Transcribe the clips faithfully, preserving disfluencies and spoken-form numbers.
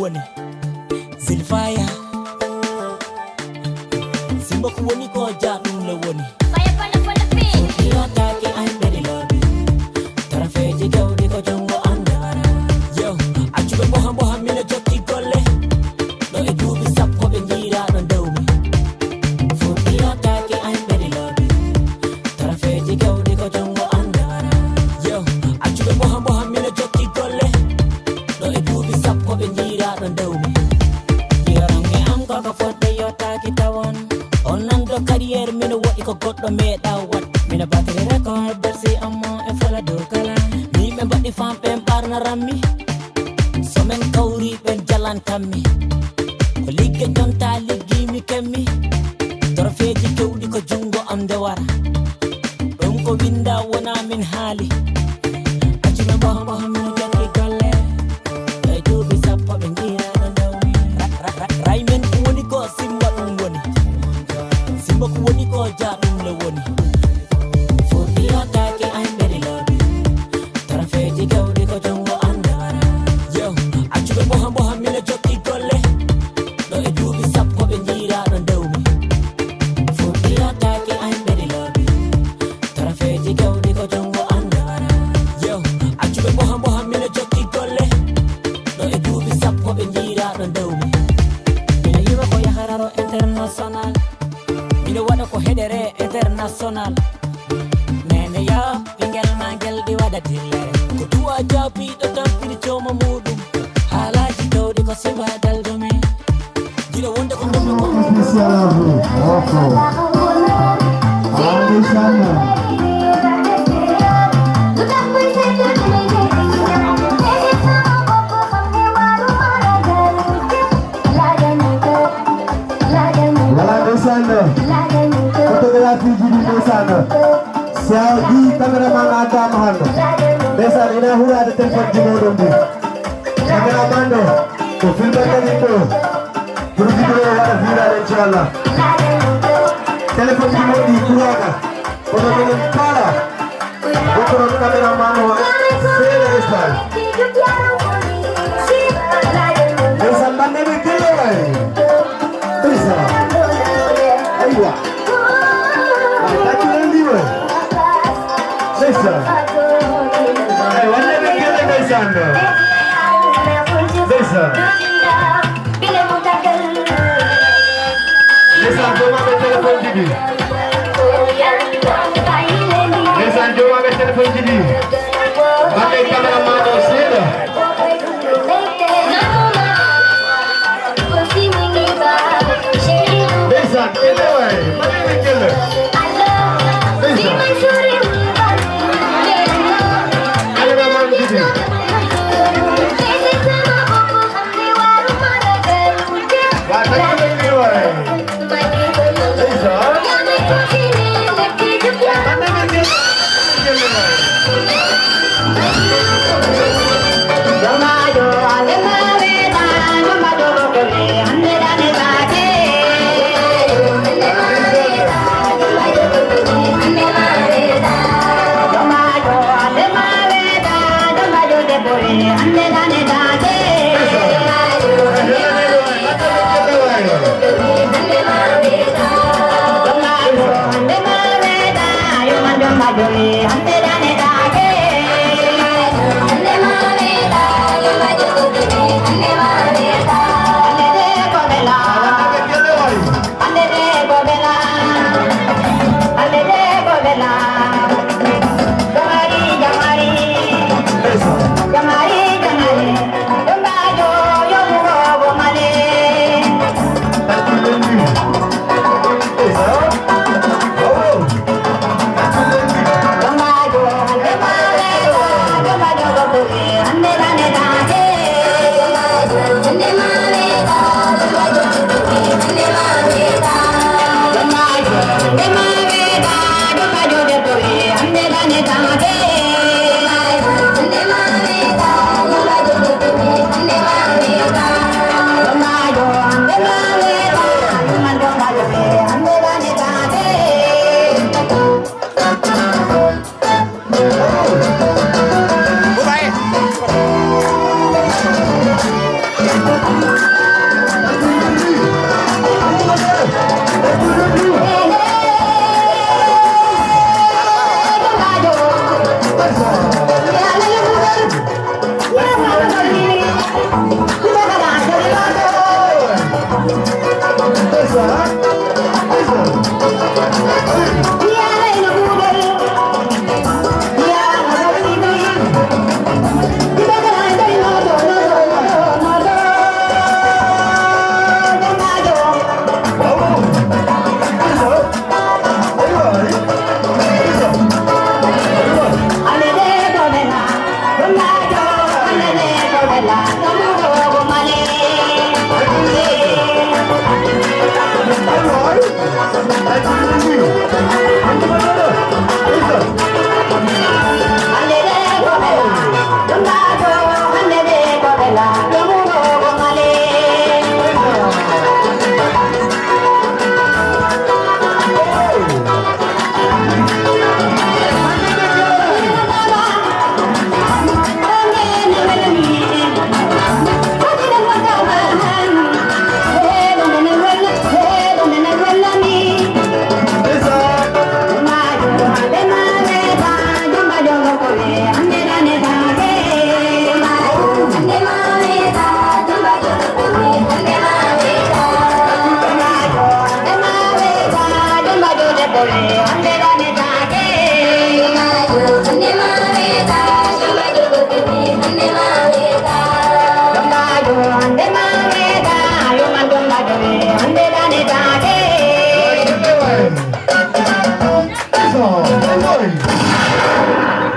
Woni Zilfaya. Simba ko woni ko ja ɗum le woni. Fire pon the, pon the pin. Yotake ay beri lobi. Tarafeji gawdi ko jungo ande wara. Yo, accuɓe mboha mboha mina jokki golle. Ɗo e duuɓi sappo ɓe jiiraɗo dewmi. Fuɗɗi yotake ay beri lobi. Tarafeji gawdi ko jungo ande wara. Yo, accuɓe mboha mboha mina jokki golle. Ɗo e duuɓi sappo ɓe jiiraɗo dewmi. Yorange am koko fodde yottaki tawon. On nan do carrière mino waɗi ko goɗɗo meeɗa waɗ. Mino batterie record bersi ammo e fala dow kala. Min ɓe mbaɗi fam ɓen ɓarna rammi. So men kawri ɓen jalan kammi. Ko ligge jonta liggi mi kemmi. Torofeeji kewɗi ko jungo am nde wara. Ɗum ko winda wona min haali. Accuɓe mboha mboha min jokki golle. E duuɓi sappo ɓe jiiraɗo dewmi. Ra- ra- ra- Ray men ko woni ko simba ɗum woni. Simba ko woni ko ja ɗum le woni. Foti yotake ay mberi lobi. Tarafeeji gawdi ko jungo ande wara. Yo, accuɓe mboha mboha mina jokki golle. Ɗo e duuɓi sappo ɓe jiiraɗo dewmi. Foti yotake ay mberi lobi. Tarafeeji gawdi ko jungo ande wara. Yo, accuɓe mboha mboha mina jokki golle. Ɗo e duuɓi sappo ɓe jiiraɗo dewmi. Mina yiwa ko yahararo international. Mina waɗa ko heɗere international. Nene ya, ɓingel ma ngel ɗi waɗa dillere. Ko du'a jaabiɗo tampini jooma muɗum. Haalaaji gawɗi ko siba daldumi. Jiɗo wonde ko ɗum ko. Spécial à vous. D'accord. Ah, ndeysaan. Voilà, ndeysaan. Photographie ji ɗi, ndeysaan. Si a yii cameraman a addaama hannde. Ndeysaan, ina huraade téléphone ji mooɗon ɗi. Cameraman ɗo, ko filmata yimɓe o. Pour vidéo o waɗa viral, inchallah. Téléphone ji mooɗon ɗi kuraaka. Kono minen paala. Goɗɗo ɗon cameraman o seeɗa espace. Ndeysaan, mbaɗ nemi gelle waay. Ndeysaan. Aywa. Ay, taccu len ndi waay. Ndeysaan. Ay, waɗ nemi gelle ndeysaan. Ndeysaan. Ndeysaan, joomaaɓe téléphone ji ɗi. Ndeysaan, joomaaɓe téléphone ji ɗi. Mbaɗɗe caméraman o seeɗa. Ndeysaan, kelle waay, mbaɗɗe ɓe kelle. Ndeysaan. Caméraman ji ɗi. Wa, taccu ɓe ndi waay.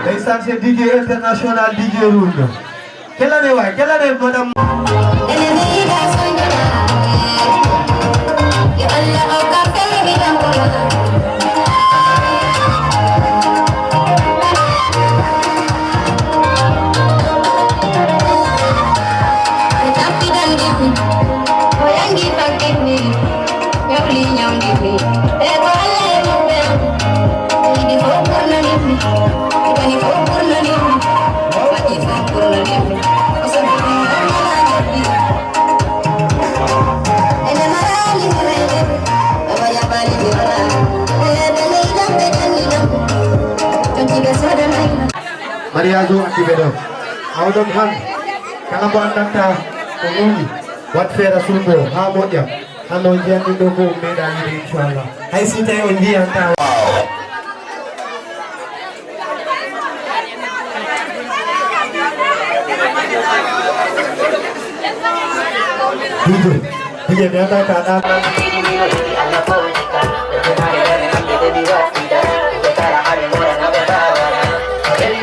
Ndeysaan, c'est D J international, D J Rundo. Quelle année, ouais, quelle année, madame? Mariage o addi ɓe ɗo. Awa ɗon han. Kala mo anndanta ko woni, wat feere sulmo haa moƴƴa. Hano on njiyan ɗum ɗo ko meeɗa yiide, inchallah. Hay si tawi on njiyan tawa. Dije, dije, mi anda ka ɗa.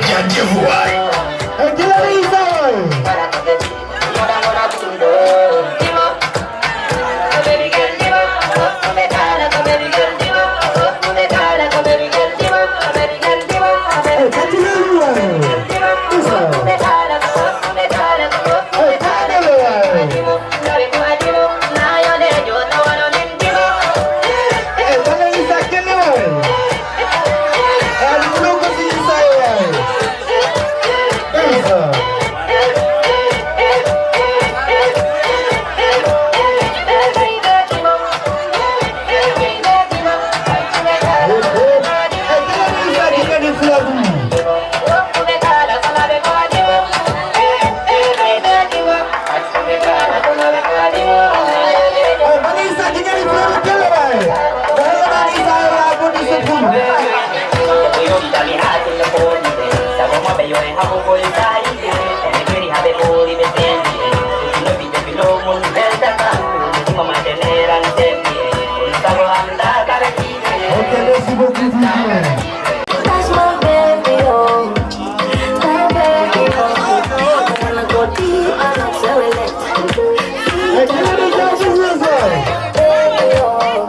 Jaajëf waay. Hey, jëlal Isa waay. Ok, merci beaucoup, D J. That's my baby, oh. My baby, oh. I wanna go deep and accelerate. Hey, give me the dance, baby, oh.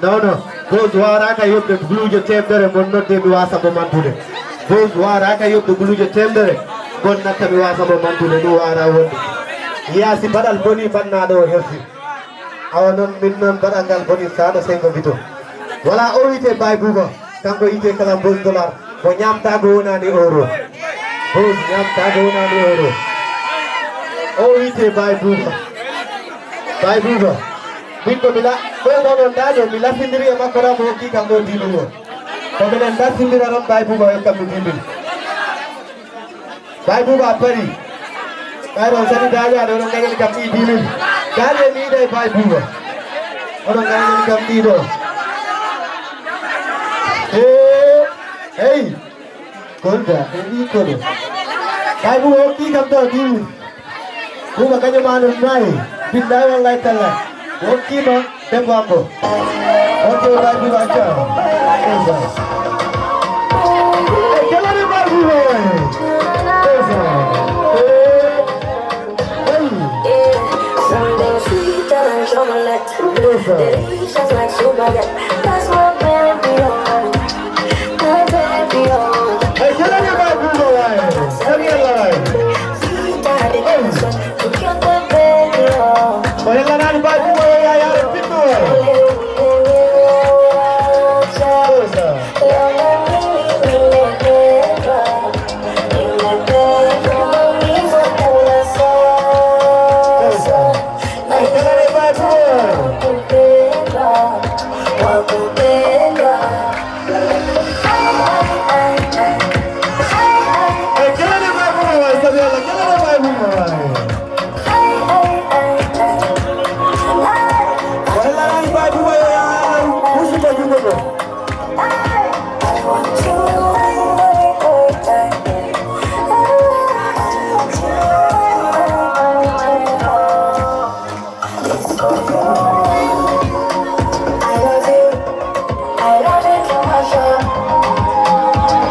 Non, non. Boss waraaka yoɓde guluuje teemedere, mon nodde mi wasa mo mantude. Boss waraaka yoɓde guluuje teemedere, mon natta mi wasa mo mantude. Ɗum wara wonde. Yiya si baɗal boni, bannaaɗo o hersi. Awa noon, min noon, baɗal ngal boni, saɗa sey ngo bito. Wala o wiyte Baye Bouba, kanko wiyte kala Boss Dollar, ko ñaamta ko wonani euro. Boss ñaamta ko wonani euro. O wiyte Baye Bouba. Baye Bouba. Min ko mi la-, ɗo ko onon ɗo, mi lafindiri e makko tan, mo hokki kam ɗo dix mille o. Ko minen dartindira ɗon Baye Bouba o hokka mi dix mille. Baye Bouba a parii. Ɓayde on sani daajaade, oɗon ngañani kam ɗii dix mille. Daaje mi yiɗa e Baye Bouba. Oɗon ngañani kam ɗii ɗo. Ee, hey. Golda, e ɗii koɗo. Baye Bouba hokki kam ɗo dix mille. Bouba kañum ma no maayi. Billahi wallahi tallahi. Hokkima debbo am o. Ok, Baye Bouba, acca. Ndeysaan. E kelani Baye Bouba waay. Ndeysaan. Eh, hey. Ndeysaan. E kelani Baye Bouba waay. Sami Allah waay. Ko hellanaani Baye Bouba yo yaa yaare pinɗo. Ndeysaan. Ndeysaan. Ay, hellanaani Baye Bouba. Ay, kelane Baye Bouba waay, sabi Allah, kelane Baye Bouba waay. Wallaahi Baye Bouba yo yaa, musidɗo junngo ɗo. I love you. I love you too much, oh.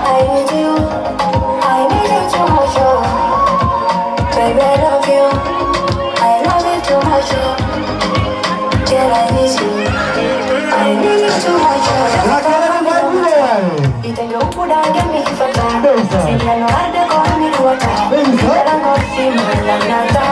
I need you. I need you too much, oh. Baby, I love you. I love you too much, oh. Girl, I need you. I need you too much, oh. Ite njo kuda gemi kifata. Sila no arde ko mi ruwata. Dara ko fima na na ta.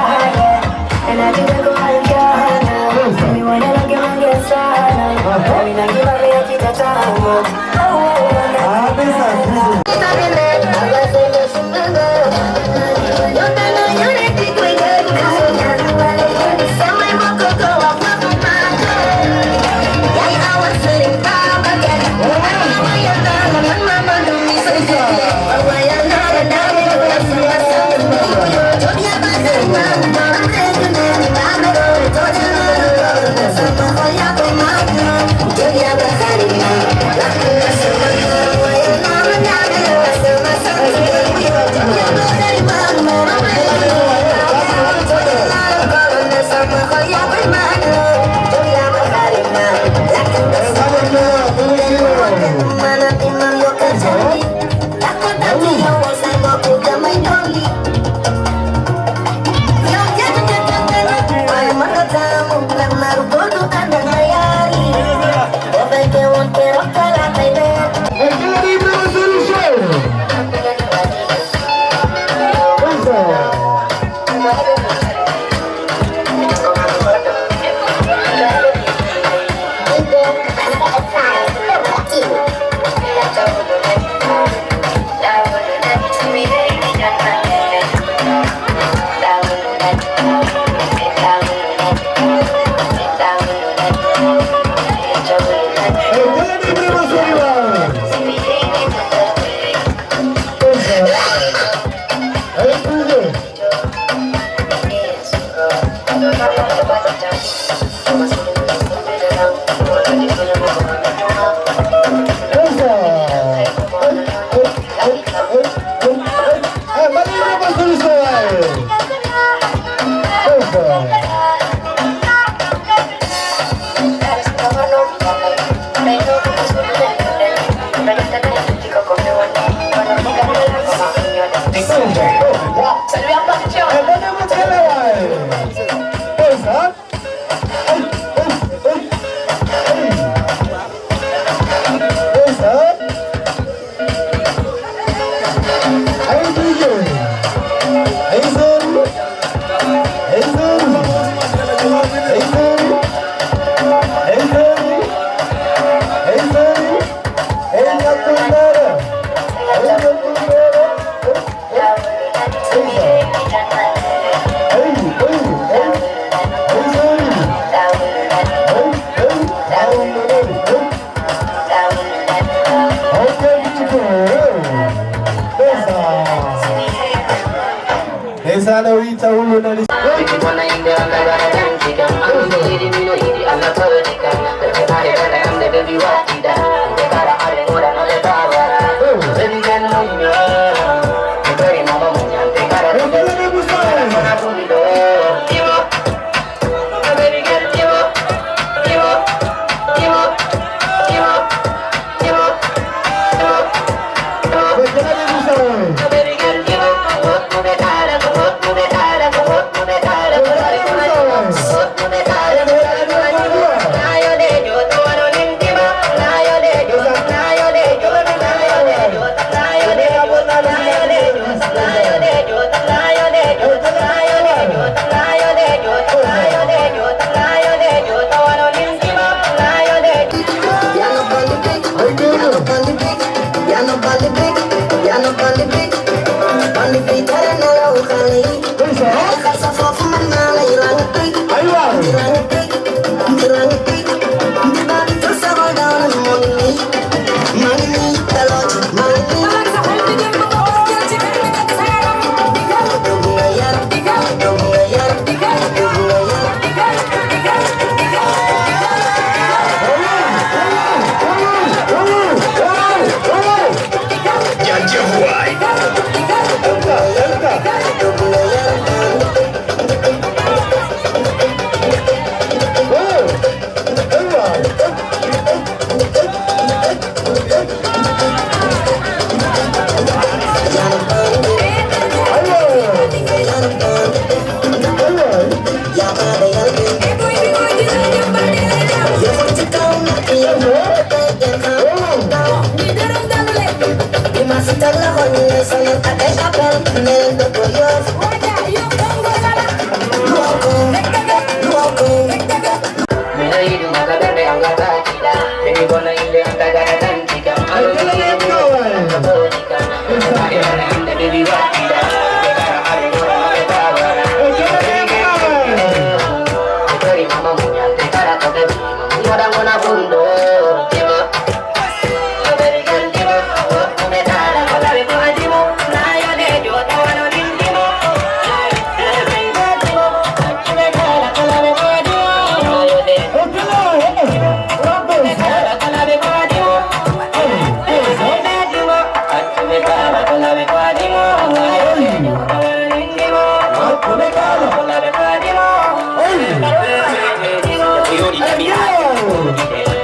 Ndeysaan, o wiyi tawullo nani.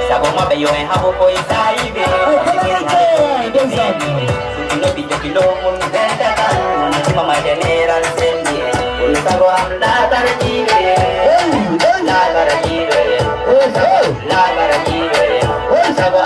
Sabo maɓe yo en haɓo koye saayiɓe. Sutino ɓiɗɗo kilo mum hentata. Mama general sendi. Kono sabo am laatara jiiɓe. Laatara jiiɓe. Laatara jiiɓe. Sabo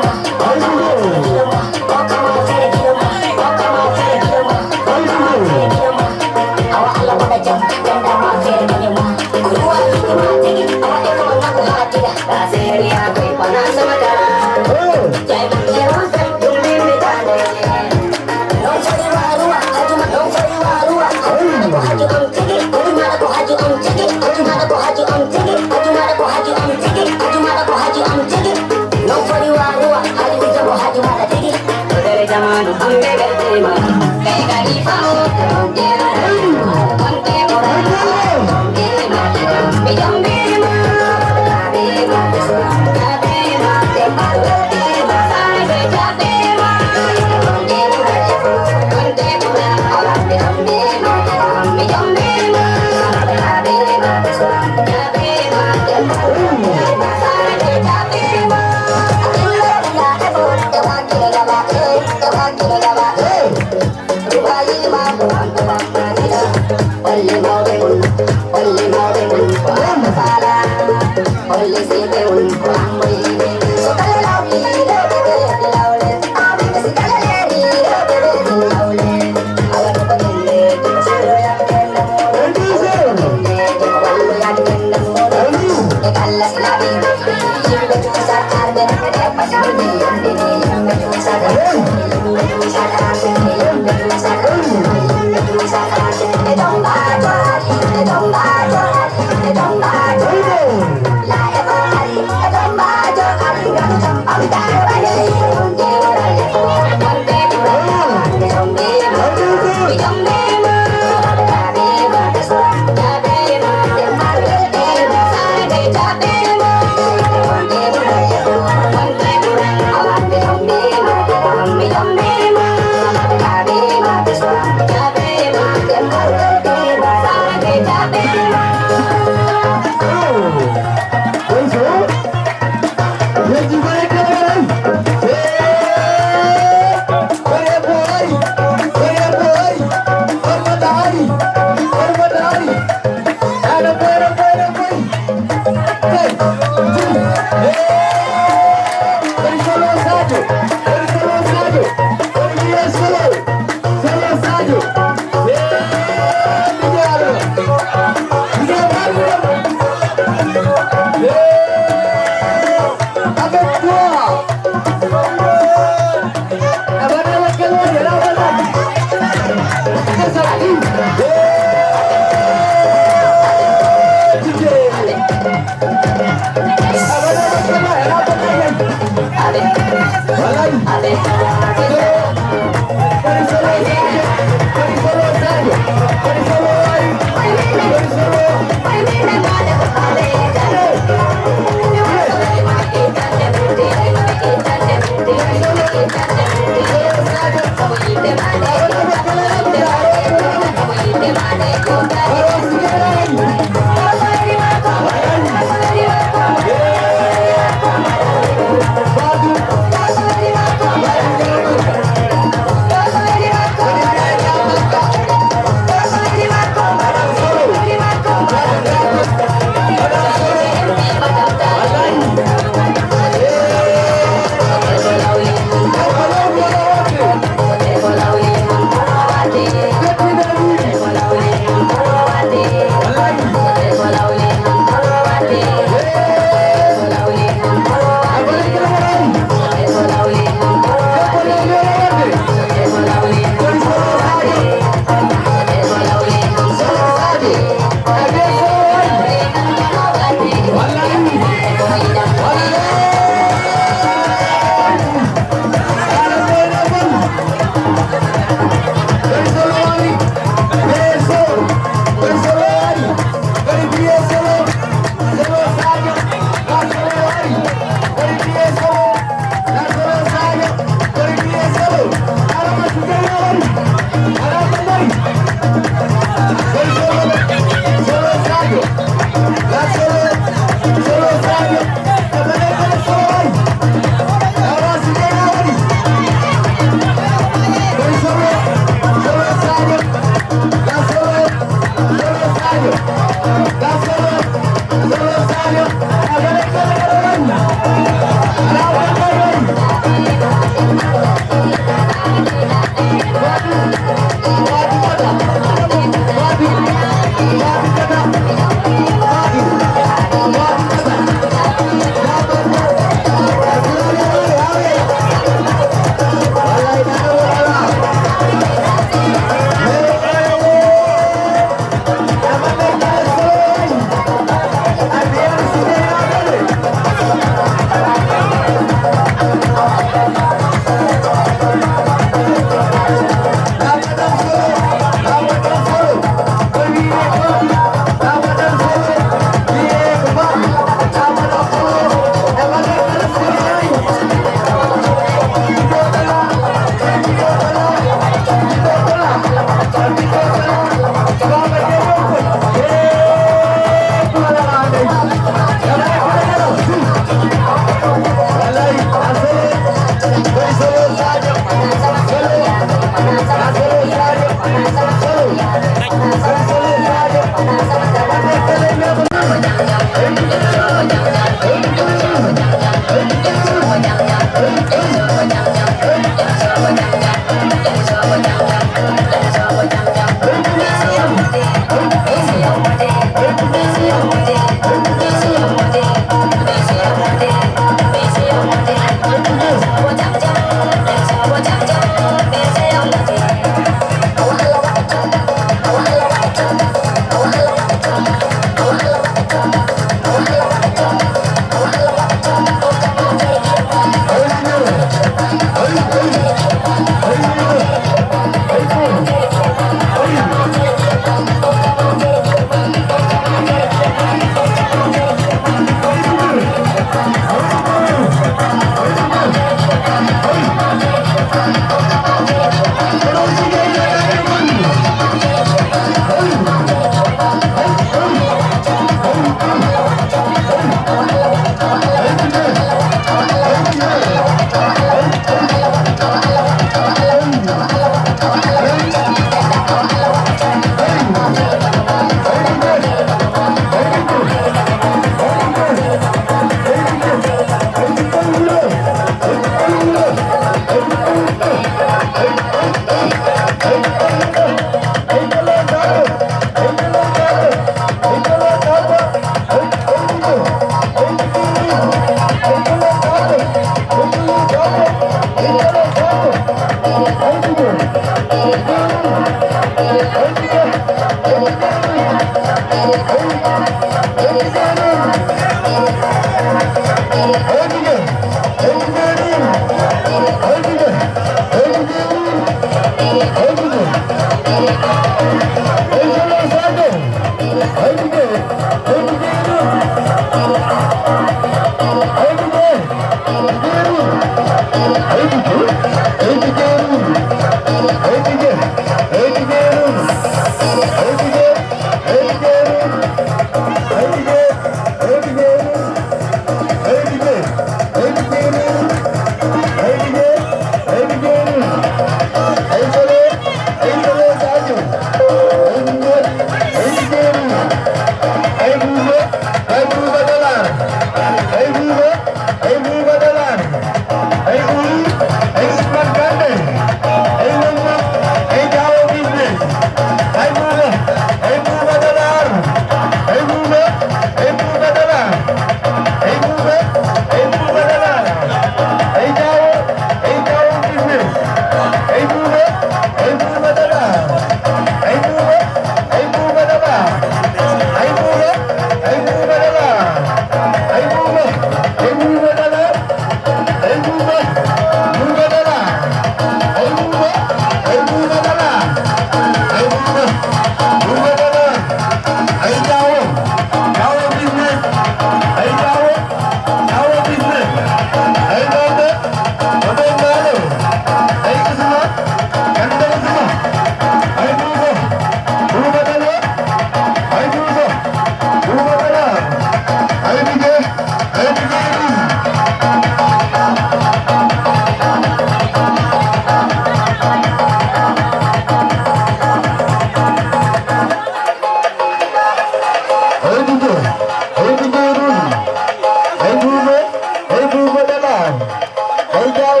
Ay,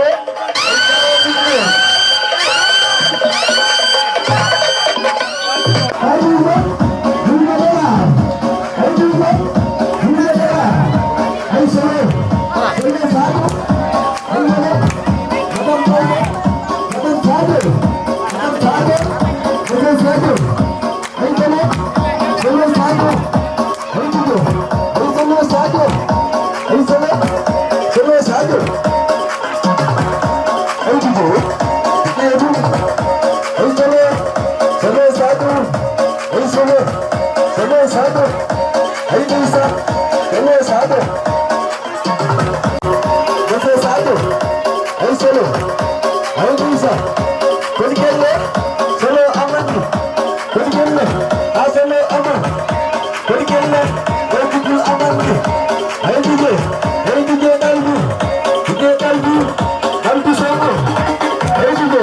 Solo. Ay, Solo. Ay, Solo. Kodi kelle? Solo amandi. Kodi kelle? A solo amandi. Kodi kelle? Ay, kujul amandi. Ay, dije. Ay, dije dalbi. Dije dalbi. Dalbi songo. Ay, dije.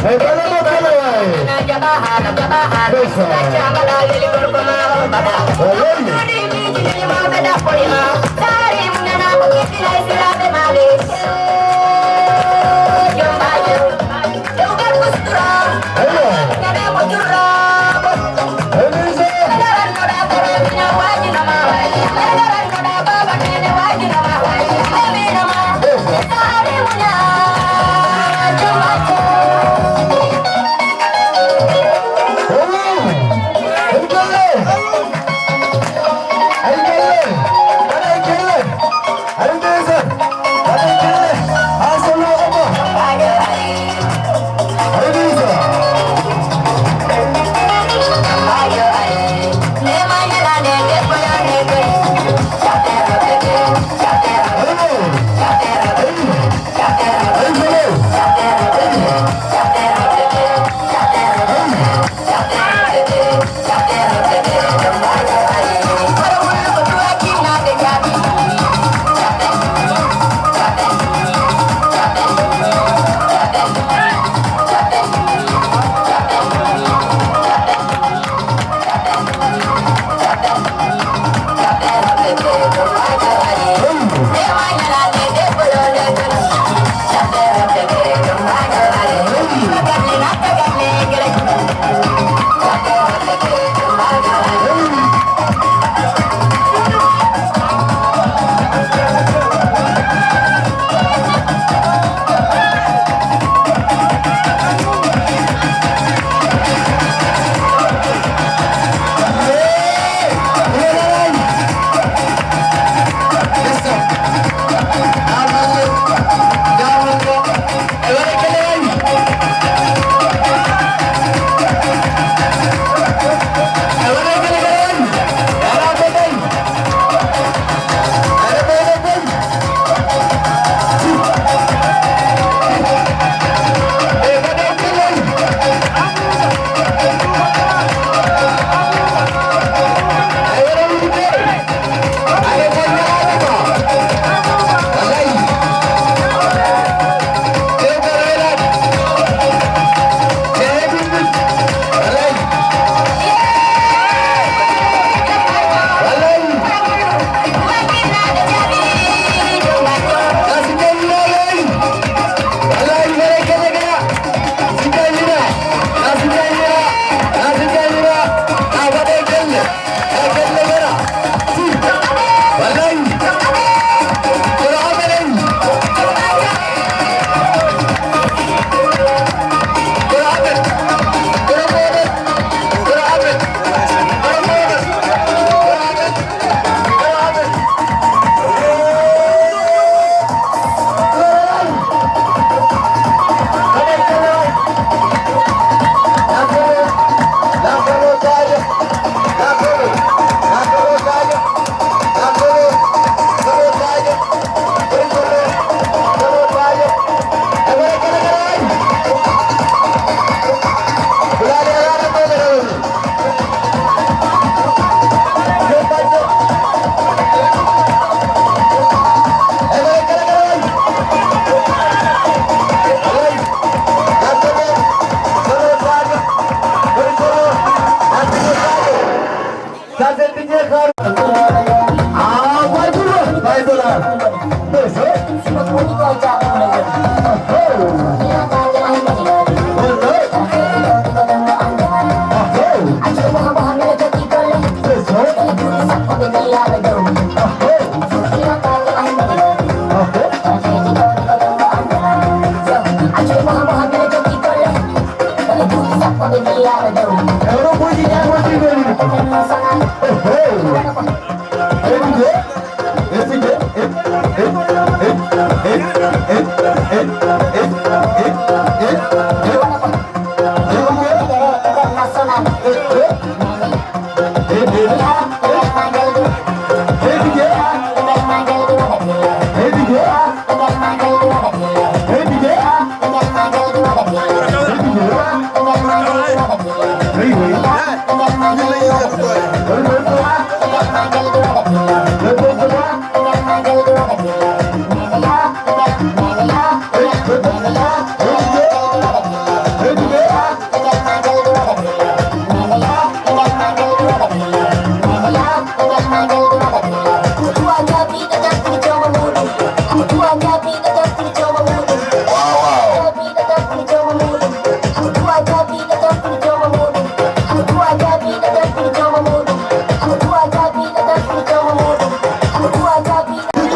Hey, bala mo kala waay. Ndeysaan. Wallahi. Aywa. Hey, Ndeysaan.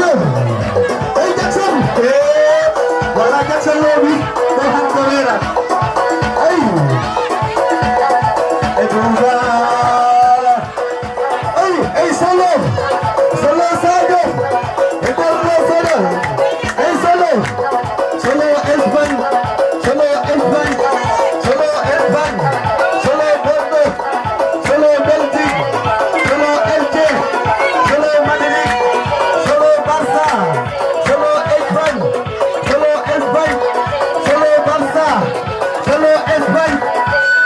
Hey, Jackson! Hey! Wala Jackson loowi ko han ko weera. Hey! E Bouba! Hey, hey, Solo! Solo Sadio! E Bordeaux Solo! Hey, Solo! Solo Espagne! Solo Espagne! Solo Espagne! Solo Bordeaux! Solo Belgique, solo L G, solo Madrid, solo Barça, solo Espagne, solo Espagne, solo Barça, solo Espagne,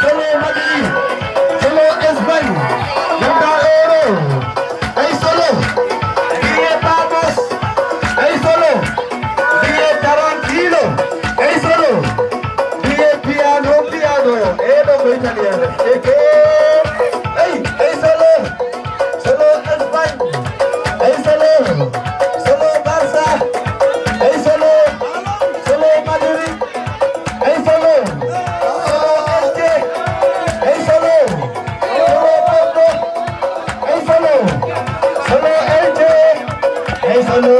solo Madrid, solo Espagne. Ganda Euro. Ay solo. Vive Vamos. Ay solo. Vive Tarantino. Ay solo. Vive Piano Piano. Eh, no, voy italiano. Eh, eh. Hey, hey, solo. Solo Espagne. Hey, solo. Solo Barça. Hey, solo. Solo Madrid. Hey, solo. Solo L G. Hey, solo. Solo Porto. Hey, solo. Solo L G. Hey, solo.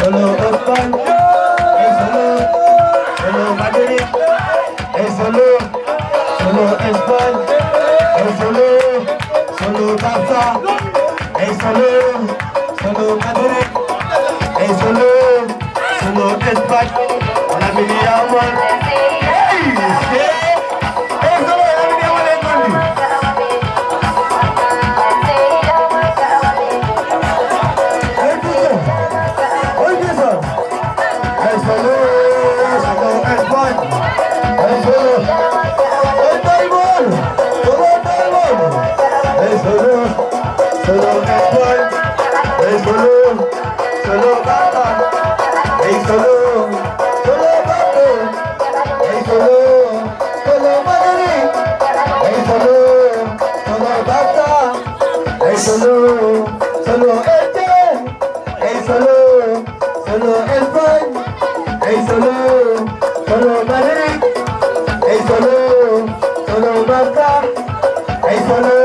Solo Espagne. Hey, solo. Solo Madrid. Hey, solo. Solo Espagne. Hey, solo. Solo Barça. Hey, solo. Solo Madrid. Hey, solo. Solo Espagne. Lamine Yamal. Hey, hey. Hey, solo Lamine Yamal e gondi. Hey, puto. Hey, puto. Hey, solo, solo Espagne. Hey, solo. Hey, Diamond. Solo Diamond. Hey, solo, solo Espagne. Hey, solo, solo Barça. Hey, solo, solo Porto. Hey, solo, solo Madrid. Hey, solo, solo Barça. Hey, solo, solo Inter. Hey, solo, solo Espagne. Hey, solo, solo Madrid. Hey, solo, solo Barça. Hey, solo,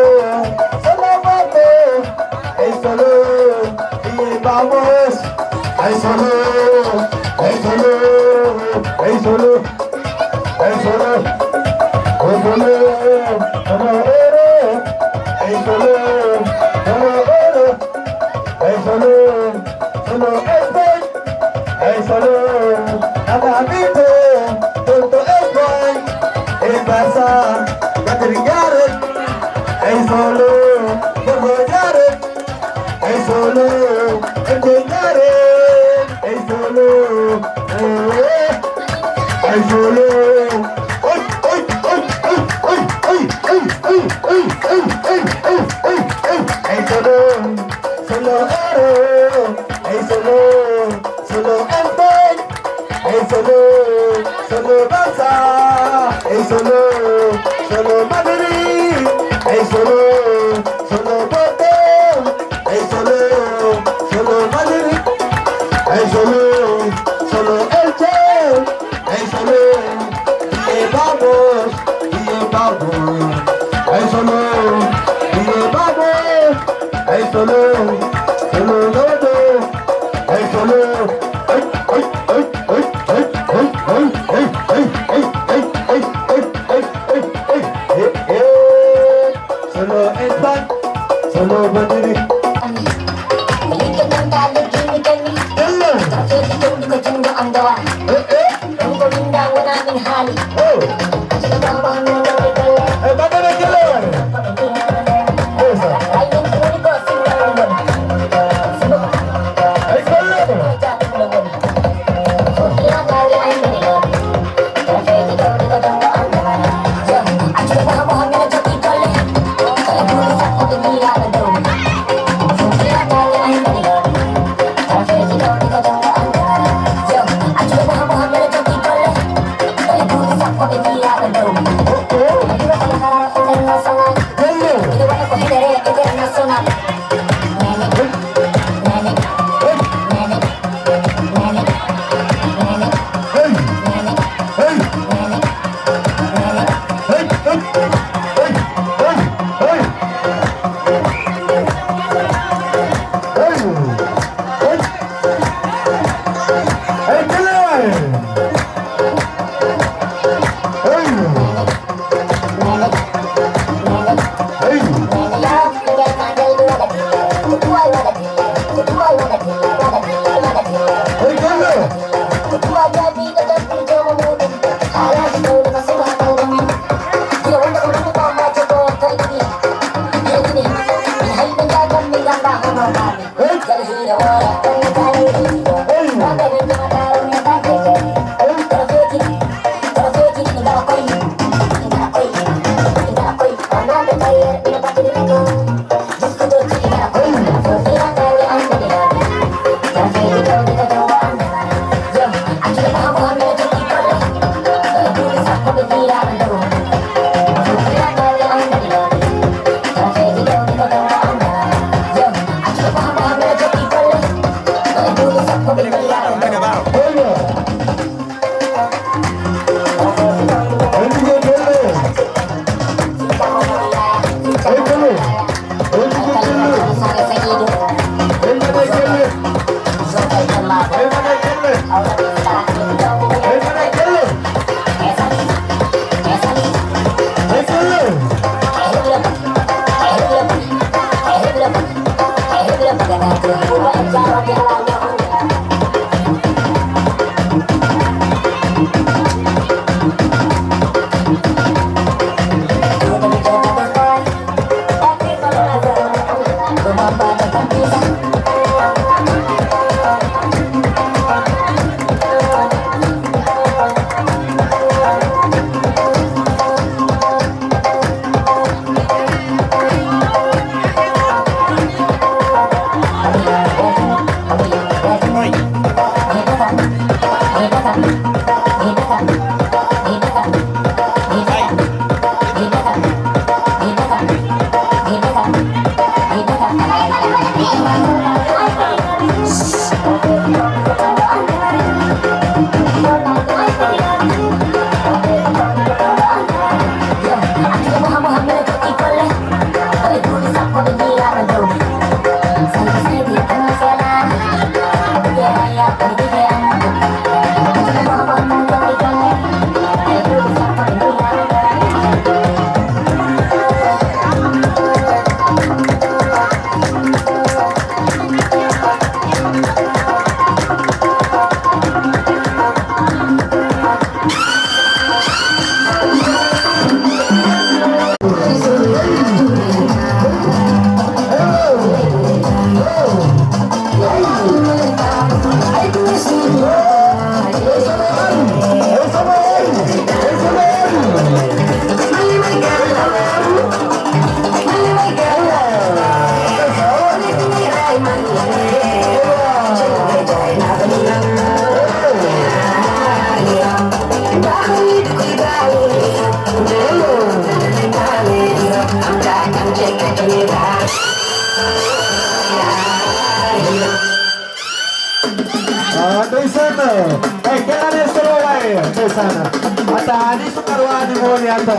solo Porto. Hey, solo, y vamos. Hey, solo, hey, solo, hey, solo. Hey, solo. Oh, solo. Solo, oro. Hey, solo. Solo, oro. Hey, solo. Solo, Espagne. Hey, solo. Ababito. Tonto Espagne. Hey, Barça. Madrid, Real. Hey, solo. Bordeaux, Real. Ay solo, ay jengare, ay solo, eh, ay solo. Ay, ay, ay. Ay solo, solo oro, ay solo. Solo Espagne, hey solo, solo Barça, hey solo, solo Madrid, hey solo, solo Porto, hey solo, solo Madrid, hey solo, solo Elche, hey solo, y vamos, y vamos, hey solo, y vamos. Ay solo, solo lodo. Ay solo. Ay, ay, ay. Eh, eh. Solo Espagne, solo Madrid. Hello. Eh, eh. Oh. Eh, Badara Gilor. Ah, ndeysaan. Eh, kelane solo waay, ndeysaan. Ata, ani sukar waani mo woni ata.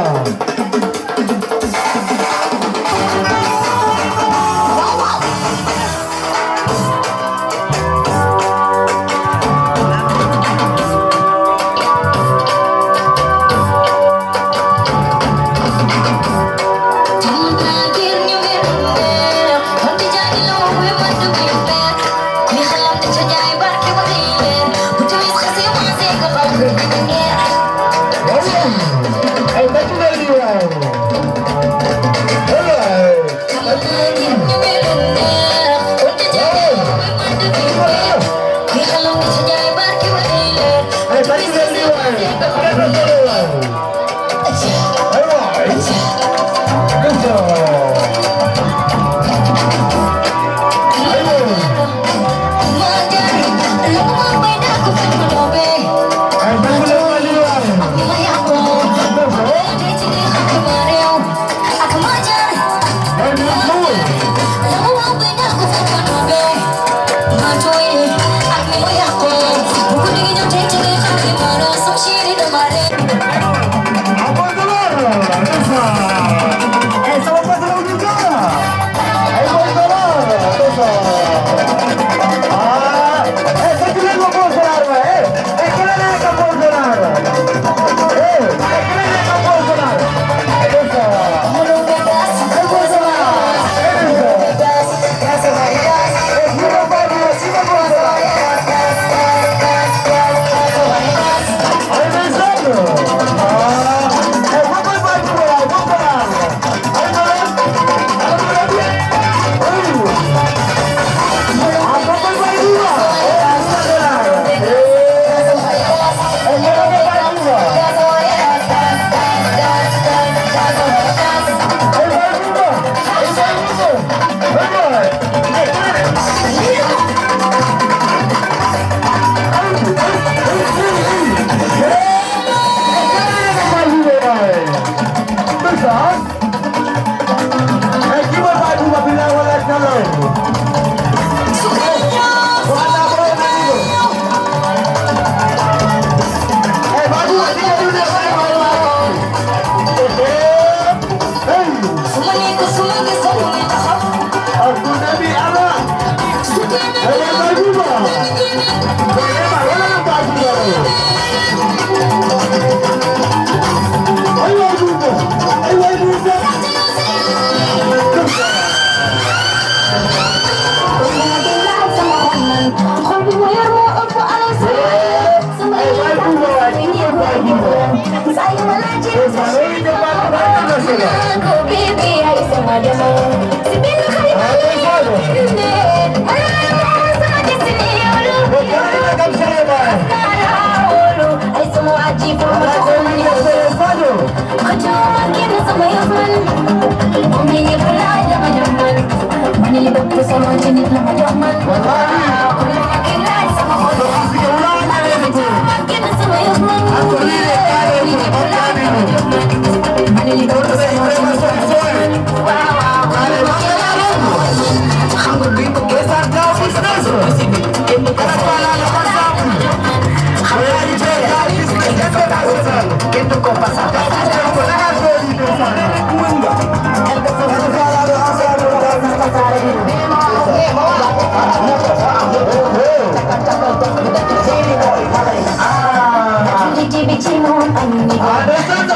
Understand?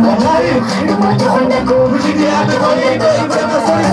Wallahi. Mujidi ande ko yeyi ɗo Ibrahima Sori.